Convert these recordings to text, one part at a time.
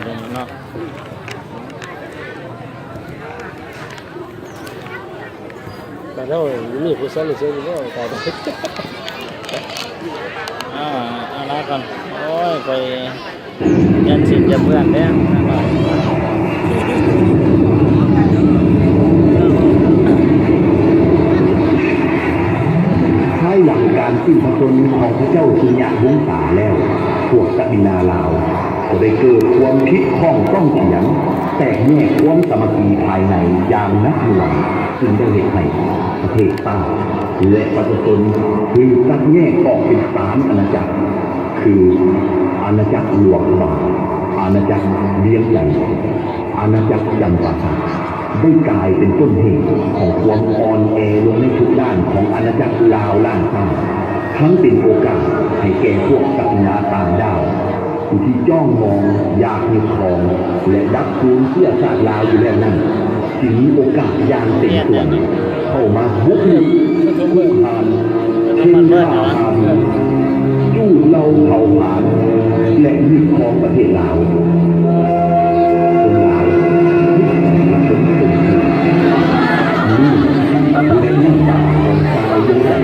ເນາະ ແຕ່ເຮົາມີຜູ້ສອນເສີມຢູ່ບໍ່? ເອົາ ເອົາລາກ່ອນ ໂອ້ຍ ຂ້ອຍ ຢ້ານຊິຈະເມື່ອນແດ່. ພາຍຫຼັງການສິ້ນພະຊົນຂອງພະເຈົ້າສຸລິຍະວົງສາແລ້ວ, ພວກສັກດິນາລາວກໍໄດ້ເກີດຄວາມຜິດຂ້ອງຕ້ອງຖຽງ, ແຕກແຍກຄວາມສາມັກຄີພາຍໃນຢ່າງໜັກໜ່ວງ, ຈຶ່ງໄດ້ເຮັດໃຫ້ປະເທດຊາດ ແລະ ປະຊາຊົນຖືກແຍກອອກເປັນສາມອານາຈັກ ຄື ອານາຈັກຫຼວງພະບາງ, ອານາຈັກວຽງຈັນ, ອານາຈັກຈຳປາສັກ ໄດ້ກາຍເປັນຕົ້ນເຫດຂອງຄວາມອ່ອນແອລົງໃນທຸກດ້ານຂອງອານາຈັກລາວລ້ານຊ້າງ, ທັງເປັນໂອກາດໃຫ້ແກ່ພວກສັກດິນາຕ່າງດ້າວ ຜູ້ທີ່ຈ້ອງມອງຢາກຍຶດຄອງ ແລະ ດັກສູນເຊື້ອຊາດລາວຢູ່ແລ້ວນັ້ນ ຈຶ່ງມີໂອກາດຢ່າງເຕັມສ່ວນເຂົ້າມາບຸກລຸກຄຸກຄານ ເຂັ່ນຂ້າຂ້າບີ ຈູດເຫຼົ່າເຜົາຜານ ແລະ ຍຶດຄອງປະເທດລາວ. ຄົນລາວ ລູກ ແລະ ນ້ຳຕາຂອງຊາວວຽງຈັນ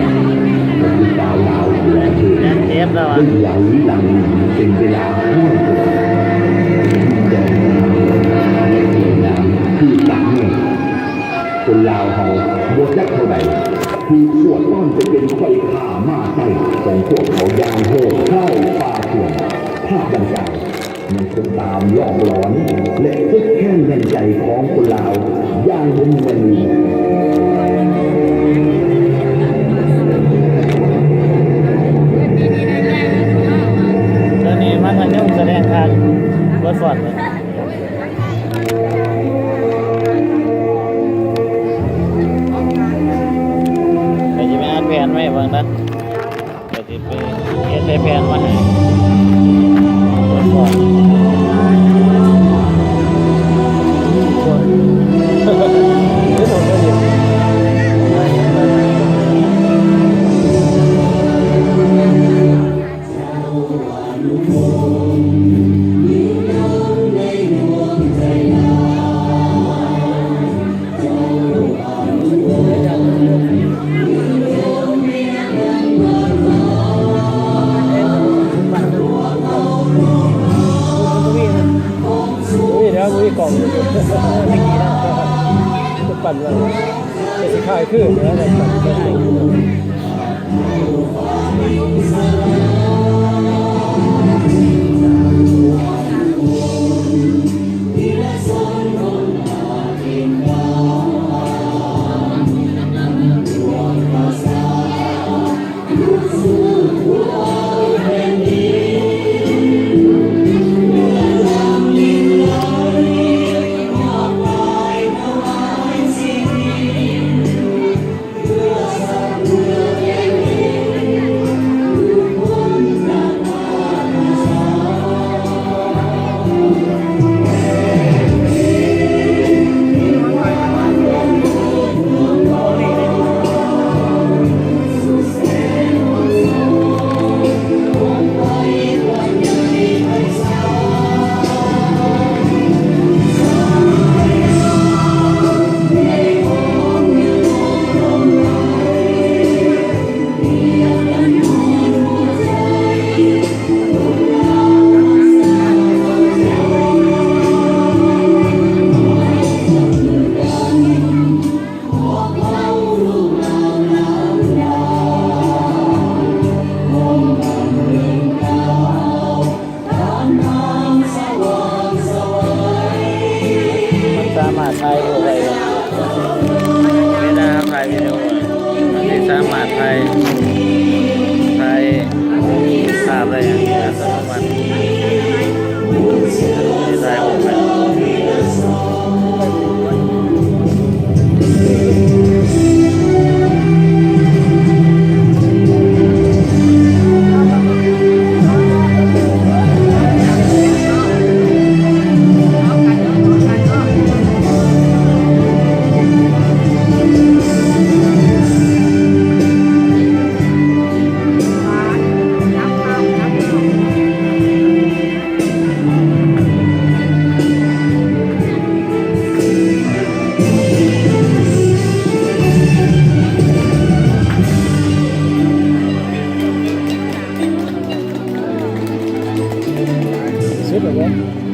ກໍຄືຊາວລາວທົ່ວປະເທດ ໄດ້ໄຫຼຫຼັ່ງເປັນເວລາຮ້ອຍປີ ແລະ ສວຍງາມຄືສັກແຍກ. ຄົນລາວເຮົາບໍ່ຈັກເທົ່າໃດ ຖືກກວດຕ້ອນໄປເປັນຂ້ອຍຂ້າມ້າໃຊ້ຂອງພວກເຂົາຢ່າງໂຫດຮ້າຍປ່າເຖື່ອນ. ພາບດັ່ງກ່າວ ຍັງຄົງຕາມຫຼອກຫຼອນ ແລະ ເຈັບແຄ້ນໃນໃຈຂອງຄົນລາວຢ່າງບໍ່ມີວັນລືມ. ຕອນນີ້ມັດທະຍົມສະແດງທ່າບົດຟ້ອນ ເພິ່ນຊິໄປອ່ານແຜນໄວ້ເບິ່ງນະ. ກໍຊິໄປເຮັດໃສ່ແຜ່ນມາໃຫ້ ເບິ່ງກ່ອນ. ດແລ້ວບໍ່?